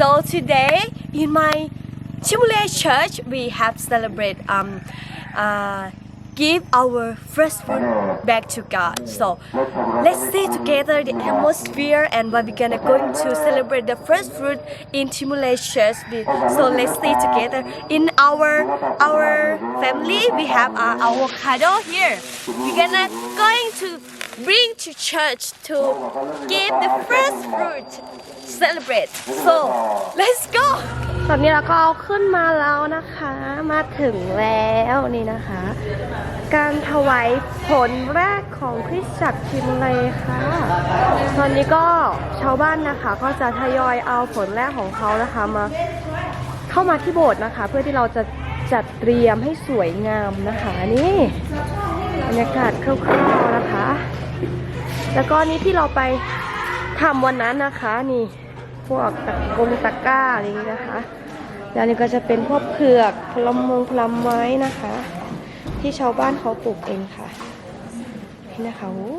So today in my Chimule church, we have celebrate um uh give our first fruit back to God. So let's see together the atmosphere and what we're gonna going to celebrate the first fruit in Chimule church. We- So let's see together. In our our family, we have uh, avocado here. We're gonna going to bring to church to give the first fruit celebrate. So let's go. ตอนนี้เราก็เอาขึ้นมาแล้วนะคะ มาถึงแล้วนี่นะคะ การถวายผลแรกของคริสตจักรชิมเลยค่ะ ตอนนี้ก็ชาวบ้านนะคะก็จะทยอยเอาผลแรกของเขานะคะมา เข้ามาที่โบสถ์นะคะ เพื่อที่เราจะจัดเตรียมให้สวยงามนะคะ นี่บรรยากาศคร่าวๆนะคะ แล้วก็นี่ที่เราไปทำวันนั้นนะคะ นี่พวกตะกงตะกร้าอะไรอย่างนี้นะคะ แล้วนี่ก็จะเป็นพวกเผือกผลมงผลไม้นะคะ ที่ชาวบ้านเขาปลูกเองค่ะ นี่นะคะ โอ้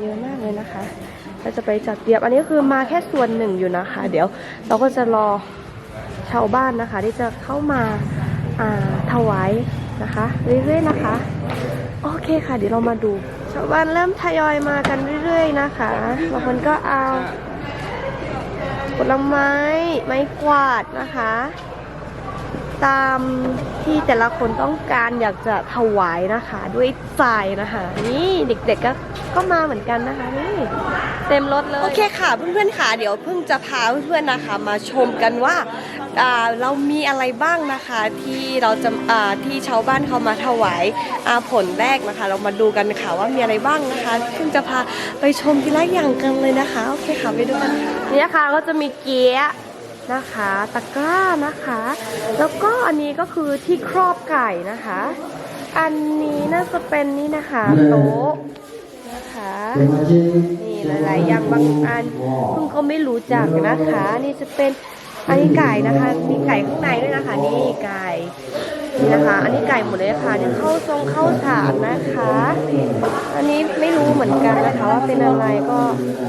เยอะมากเลยนะคะ เราจะไปจัดเตรียม อันนี้ก็คือมาแค่ส่วนหนึ่งอยู่นะคะ เดี๋ยวเราก็จะรอชาวบ้านนะคะ ที่จะเข้ามาอ่าถวายนะคะ เรื่อยๆนะคะ โอเคค่ะ เดี๋ยวเรามาดู ชาวบ้านเริ่มทยอยมากันเรื่อยๆนะคะ บางคนก็เอาผลไม้ ไม้กวาดนะคะ ตามที่แต่ละคนต้องการอยากจะถวายนะคะ ด้วยใจนะคะ นี่เด็กๆก็ก็มาเหมือนกันนะคะ นี่เต็มรถเลย โอเคค่ะ เพื่อนๆค่ะ เดี๋ยวเพิ่งจะพาเพื่อนๆนะคะ มาชมกันว่าอ่าเรามีอะไรบ้างนะคะ ที่เราจะอ่าที่ชาวบ้านเขามาถวายอ่าผลแรกนะคะ เรามาดูกันค่ะว่ามีอะไรบ้างนะคะ เพิ่งจะพาไปชมทีละอย่างกันเลยนะคะ โอเคค่ะ ไปดูกันค่ะ นี่นะคะก็จะมีเกี๊ยะ นะคะ ตะกร้านะคะ แล้วก็อันนี้ก็คือที่ครอบไก่นะคะ อันนี้น่าจะเป็นนี่นะคะ โต๊ะนะคะ นี่หลายๆอย่างบางอันเพิ่งก็ไม่รู้จักนะคะ นี่จะเป็น อันนี้ไก่นะคะ มีไก่ข้างในด้วยนะคะ นี่ไก่ นี่นะคะ อันนี้ไก่หมดเลยค่ะ นี่ข้าวทรงข้าวสารนะคะ อันนี้ไม่รู้เหมือนกันนะคะ ว่าเป็นอะไร ก็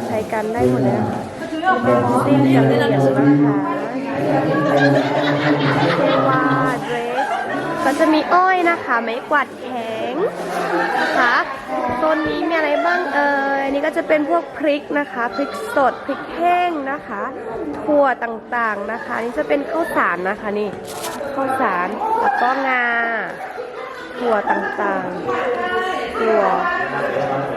ใช้กันได้หมดเลยนะคะ เป็นเส้นสามเหลี่ยมนะคะ เซวา เดรส ก็จะมีอ้อยนะคะ ไม้กวาดแข็งนะคะ โซนนี้มีอะไรบ้างเอ่ย อันนี้ก็จะเป็นพวกพริกนะคะ พริกสด พริกแห้งนะคะ ถั่วต่างๆนะคะ อันนี้จะเป็นข้าวสารนะคะ นี่ ข้าวสาร แล้วก็งา ถั่วต่างๆ ถั่ว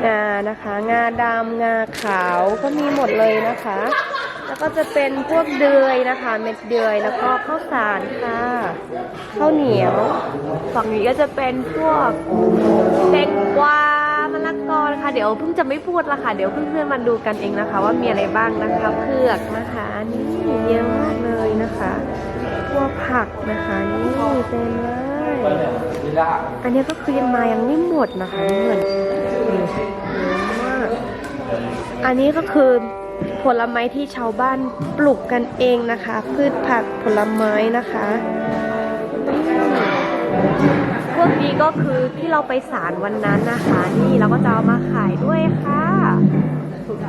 งานะคะ งาดำ งาขาว ก็มีหมดเลยนะคะ แล้วก็จะเป็นพวกเดือยนะคะ เม็ดเดือย แล้วก็ข้าวสารค่ะ ข้าวเหนียว ฝั่งนี้ก็จะเป็นพวกแตงกวา มะละกอนะคะ เดี๋ยวเพิ่งจะไม่พูดละค่ะ เดี๋ยวเพื่อนๆมาดูกันเองนะคะ ว่ามีอะไรบ้างนะคะ เผือกนะคะ นี่เยอะมากเลยนะคะ พวกผักนะคะ นี่เต็มเลย อันนี้ก็คือยังมายังไม่หมดนะคะ นี่เหมือน นี่เยอะมาก อันนี้ก็คือผลไม้ที่ชาวบ้านปลูกกันเองนะคะ พืชผักผลไม้นะคะ อืม พวกนี้ก็คือที่เราไปสานวันนั้นนะคะ นี่เราก็จะเอามาขายด้วยค่ะ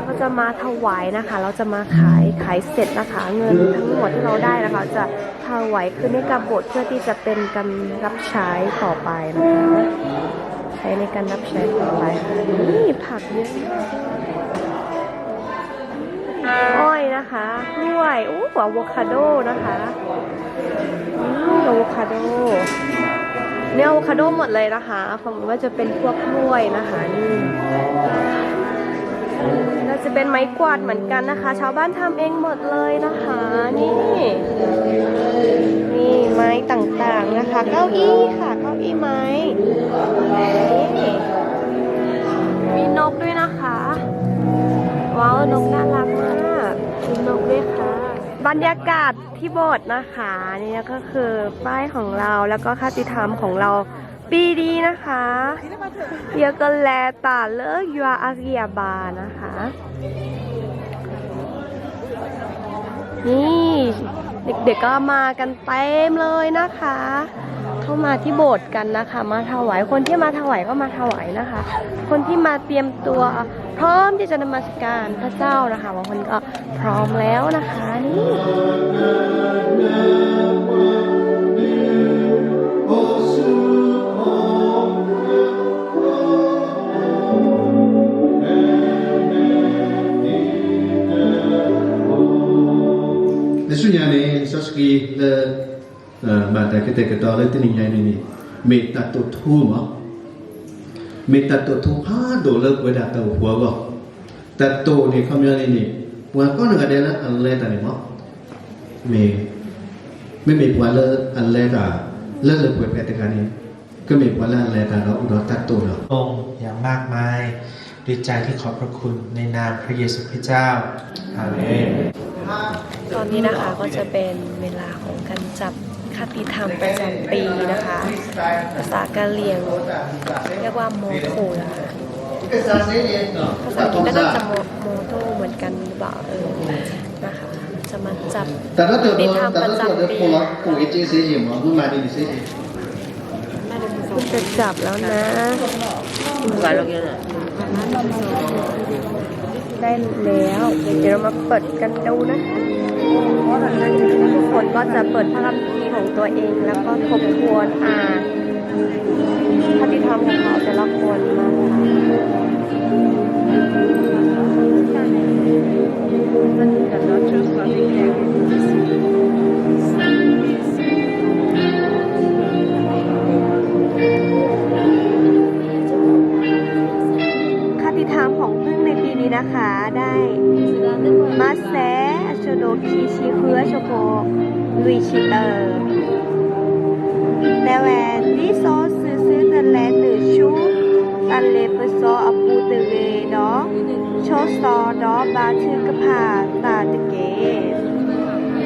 ก็จะมาถวายนะคะ เราจะมาขาย ขายเสร็จนะคะ เงินทั้งหมดที่เราได้นะคะ จะถวายคืนให้กับโบสถ์เพื่อที่จะเป็นการรับใช้ต่อไปนะคะ ใช้ในการรับใช้ต่อไปค่ะ นี่ผักเยอะมาก อ้อยนะคะ กล้วย อู้ อะโวคาโดนะคะ อืม อะโวคาโด เนี่ย อะโวคาโดหมดเลยนะคะ ฝั่งนี้ก็จะเป็นพวกกล้วยนะคะ นี่ ก็จะเป็นไม้กวาดเหมือนกันนะคะ ชาวบ้านทำเองหมดเลยนะคะ นี่ นี่ไม้ต่างๆนะคะ เก้าอี้ค่ะ เก้าอี้ไม้ นี่ มีนกด้วยนะคะ ว้าว นกน่ารักมาก มีนกด้วยค่ะ บรรยากาศที่โบสถ์นะคะ นี่ก็คือป้ายของเรา แล้วก็คติธรรมของเรา ปีนี้นะคะ เยอะกันแลตาเลิกยาอาเรียบานะคะ นี่ เด็กๆก็มากันเต็มเลยนะคะ เข้ามาที่โบสถ์กันนะคะ มาถวาย คนที่มาถวายก็มาถวายนะคะ คนที่มาเตรียมตัวพร้อมที่จะนมัสการพระเจ้านะคะ บางคนก็พร้อมแล้วนะคะ นี่ လၢဆူညါန့ၣ် လံာ်စီဆှံလၢ ဘၣ်တၢ်ကတဲာ်ကတီၤလၢတနံၤညါအံၤန့ၣ် မ့ၢ်တၢ်တိာ်ထူမး, မ့ၢ်တၢ်တိာ်ထူဖးဒိၣ်လၢပဝဲဒၣ်တၢ်အိၣ်ဖှိၣ်အဂီၢ်, တၢ်တိာ်န့ၣ် ခီပညီန့ၣ်န့ၣ် ပှၤကိးဂၤဒဲးလၢအလဲၤတၢ်န့ၣ်မး, မ့မ့ၢ်ပှၤလၢအလဲၤတၢ် လၢလၢပှဲၤပှဲၤတဂၤန့ၣ် ကမ့ၢ်ပှၤလၢအလဲၤတၢ်ဒီးအိၣ်ဒီးတၢ်တိာ်လီၤ. อย่างมากมาย ด้วยใจที่ขอบพระคุณในนามพระเยซูคริสต์เจ้า อาเมน ตอนนี้นะคะก็จะเป็นเวลาของการจับคติธรรมประจำปีนะคะ ภาษากะเหรี่ยงเรียกว่าโมโทนะคะ ภาษาอังกฤษก็น่าจะโมโมโทเหมือนกันหรือเปล่า เออ นะคะ จะมาจับคติธรรมประจำปี จะจับแล้วนะ ได้แล้ว เดี๋ยวเรามาเปิดกันดูนะคะ ทุกคนก็จะเปิดพระคัมภีร์ของตัวเอง แล้วก็ทบทวนอ่านคติธรรมของเขาแต่ละคนมาค่ะ คติธรรมของผึ้งในปีนี้นะคะ ได้ มาแซะ အဆိဒိၣ်ခံဆံဃု အဆိကမိၣ် လွံၢ်ဆံတၢ တဲဝဲ ဒ်သိးစုာ်စုာ်တလဲၤနုာ်ဆူ တၢ်လ့ပစီအပူၤတဂ့ၤဒီး ဆိးသီဒီးဘါထုကဖၣ်တၢ်တက့ၢ်.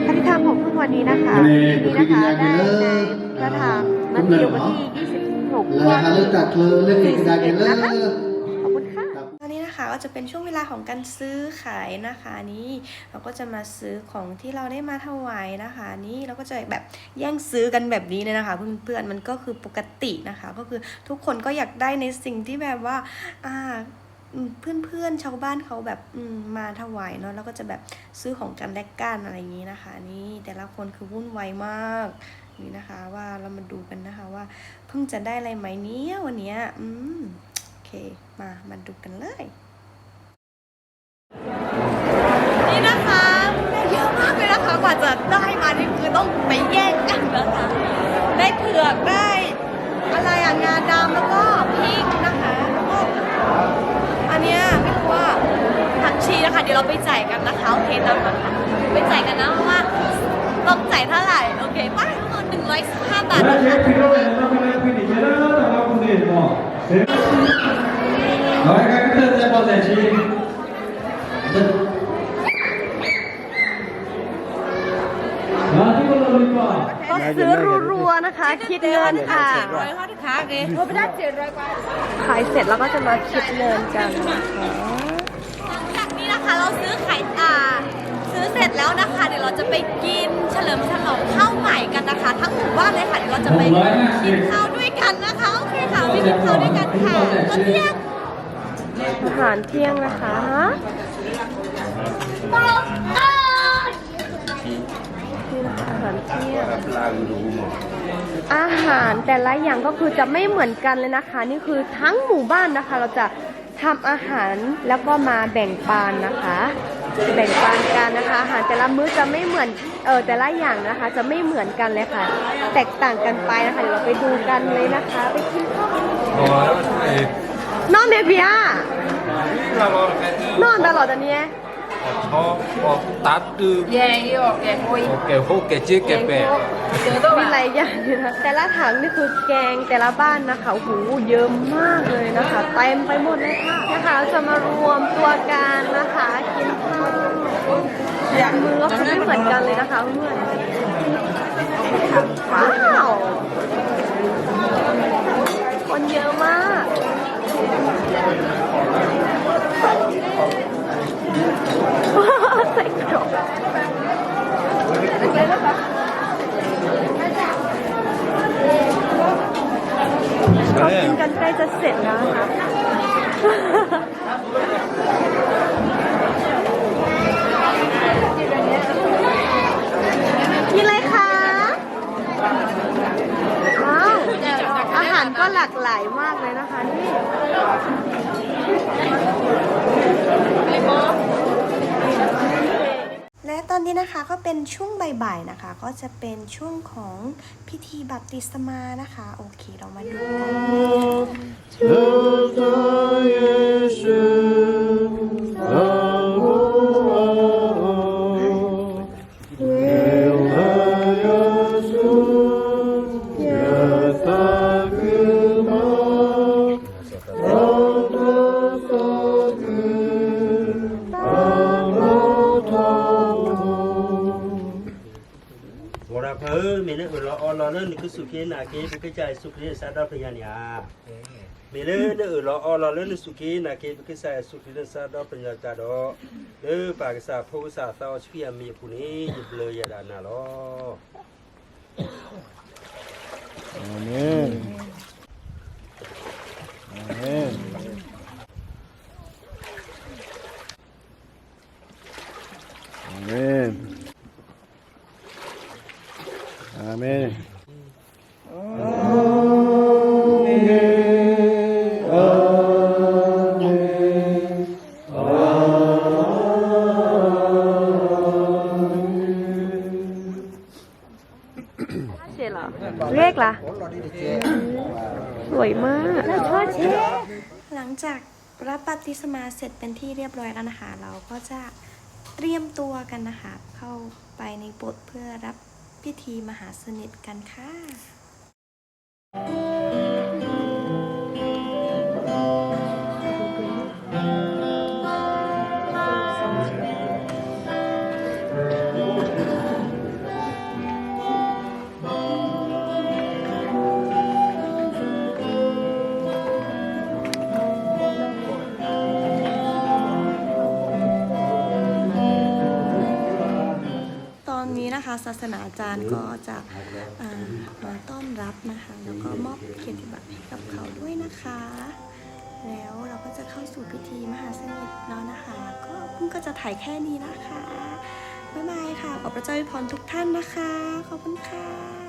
คติธรรมของผึ้งวันนี้นะคะ ปีนี้นะคะ ได้ในพระธรรมมัทธิวบทที่ยี่สิบหก ข้อสี่สิบเอ็ดนะคะ ขอบคุณค่ะ อันนี้นะคะก็จะเป็นช่วงเวลาของการซื้อขายนะคะ นี่เราก็จะมาซื้อของที่เราได้มาถวายนะคะ นี่เราก็จะแบบแย่งซื้อกันแบบนี้เลยนะคะ เพื่อนๆ มันก็คือปกตินะคะ ก็คือทุกคนก็อยากได้ในสิ่งที่แบบว่า อ่า อืม เพื่อนๆ ชาวบ้านเขาแบบ อืม มาถวายเนาะ เราก็จะแบบซื้อของกันและกันอะไรอย่างนี้นะคะ นี่แต่ละคนคือวุ่นวายมาก นี่นะคะ ว่าเรามาดูกันนะคะว่าเพิ่งจะได้อะไรไหมเนี่ยวันเนี้ย อืม โอเค มา มาดูกันเลย นี่นะคะ ได้เยอะมากเลยนะคะ กว่าจะได้มานี่คือต้องไปแย่งกันนะคะ ได้เผือก ได้อะไรอะ งาดำ แล้วก็พริกนะคะ แล้วก็อันเนี้ยไม่รู้ว่า ผักชีนะคะ เดี๋ยวเราไปจ่ายกันนะคะ โอเค ตามมาค่ะ ไปจ่ายกันนะ ว่าต้องจ่ายเท่าไหร่ โอเค ไป ทั้งหมด หนึ่งร้อยสิบห้าบาทนะคะ ก็ซื้อรัวๆ นะคะ คิดเงินค่ะ ขายเสร็จแล้วก็จะมาคิดเงินกันนะคะ หลังจากนี้นะคะ เราซื้อขาย อ่า ซื้อเสร็จแล้วนะคะ เดี๋ยวเราจะไปกินเฉลิมฉลองข้าวใหม่กันนะคะ ทั้งหมู่บ้านเลยค่ะ เดี๋ยวเราจะไปกินข้าวด้วยกันนะคะ โอเคค่ะ ไปกินข้าวด้วยกันค่ะ ตอนเที่ยง อาหารเที่ยงนะคะ ฮะ นี่นะคะ อาหารเที่ยง อาหารแต่ละอย่างก็คือจะไม่เหมือนกันเลยนะคะ นี่คือทั้งหมู่บ้านนะคะ เราจะทำอาหารแล้วก็มาแบ่งปันนะคะ แบ่งปันกันนะคะ อาหารแต่ละมื้อจะไม่เหมือน เออ แต่ละอย่างนะคะ จะไม่เหมือนกันเลยค่ะ แตกต่างกันไปนะคะ เดี๋ยวเราไปดูกันเลยนะคะ ไปกินข้าวกัน อ๋อ เอ่อ นอนเดเบีย นอนตลอดอันเนี้ย อ๋อ อ๋อ ตัดดื้อ แกงโฮ แกงโฮ แกงเจ๊ แกงแปะ มีหลายอย่างอยู่นะ แต่ละถังนี่คือแกงแต่ละบ้านนะคะ โอ้โห เยอะมากเลยนะคะ เต็มไปหมดเลยค่ะ นะคะ เราจะมารวมตัวกันนะคะ กินข้าว แต่ละมื้อก็คือไม่เหมือนกันเลยนะคะเพื่อนๆ ว้าว คนเยอะมาก ไส้กรอก นี่นะคะก็เป็นช่วงบ่ายๆนะคะ ก็จะเป็นช่วงของพิธีบัพติศมานะคะ โอเค เรามาดูกัน သရၣ်ဖါဧၢ, မ့ၢ်နအၢၣ်လီၤအီလီၤလၢနကစူၢ်က့ၤနာ်က့ၤ ပကစၢ်ယ့ၣ်ၡူးခရံာ်နဆၢဒီဖျၢၣ်ညါန့ၣ်ဧါ. မ့ၢ်လၢနအၢၣ်လီၤအီလီၤလၢနစူၢ်က့ၤနာ်က့ၤ ပကစၢ်ယ့ၣ်ၡူးခရံာ်နဆၢဒီဖျၢၣ်ညါတၢ်ဒီး, လၢပၢ်ကစၢ် ဖိကစၢ် သးစီဆှံအမံၤအပူၤန့ၣ် ယဘျုးယဒၣ်နၤလီၤ. အၤမ့ၣ်. အၤမ့ၣ်. အၤမ့ၣ်. အၤမ့ၣ်. အၤမ့ၣ်. အၤမ့ၣ်. เรียกละ สวยมาก หลังจากรับบัพติศมาเสร็จเป็นที่เรียบร้อยแล้วนะคะ เราก็จะเตรียมตัวกันนะคะ เข้าไปในโบสถ์เพื่อรับพิธีมหาสนิทกันค่ะ ตอนนี้นะคะ ศาสนาจารย์ก็จะ อ่า มาต้อนรับนะคะ แล้วก็มอบเกียรติบัตรให้กับเขาด้วยนะคะ แล้วเราก็จะเข้าสู่พิธีมหาสนิทแล้วนะคะ ก็เพิ่งก็จะถ่ายแค่นี้นะคะ บ๊ายบายค่ะ ขอพระเจ้าอวยพรทุกท่านนะคะ ขอบคุณค่ะ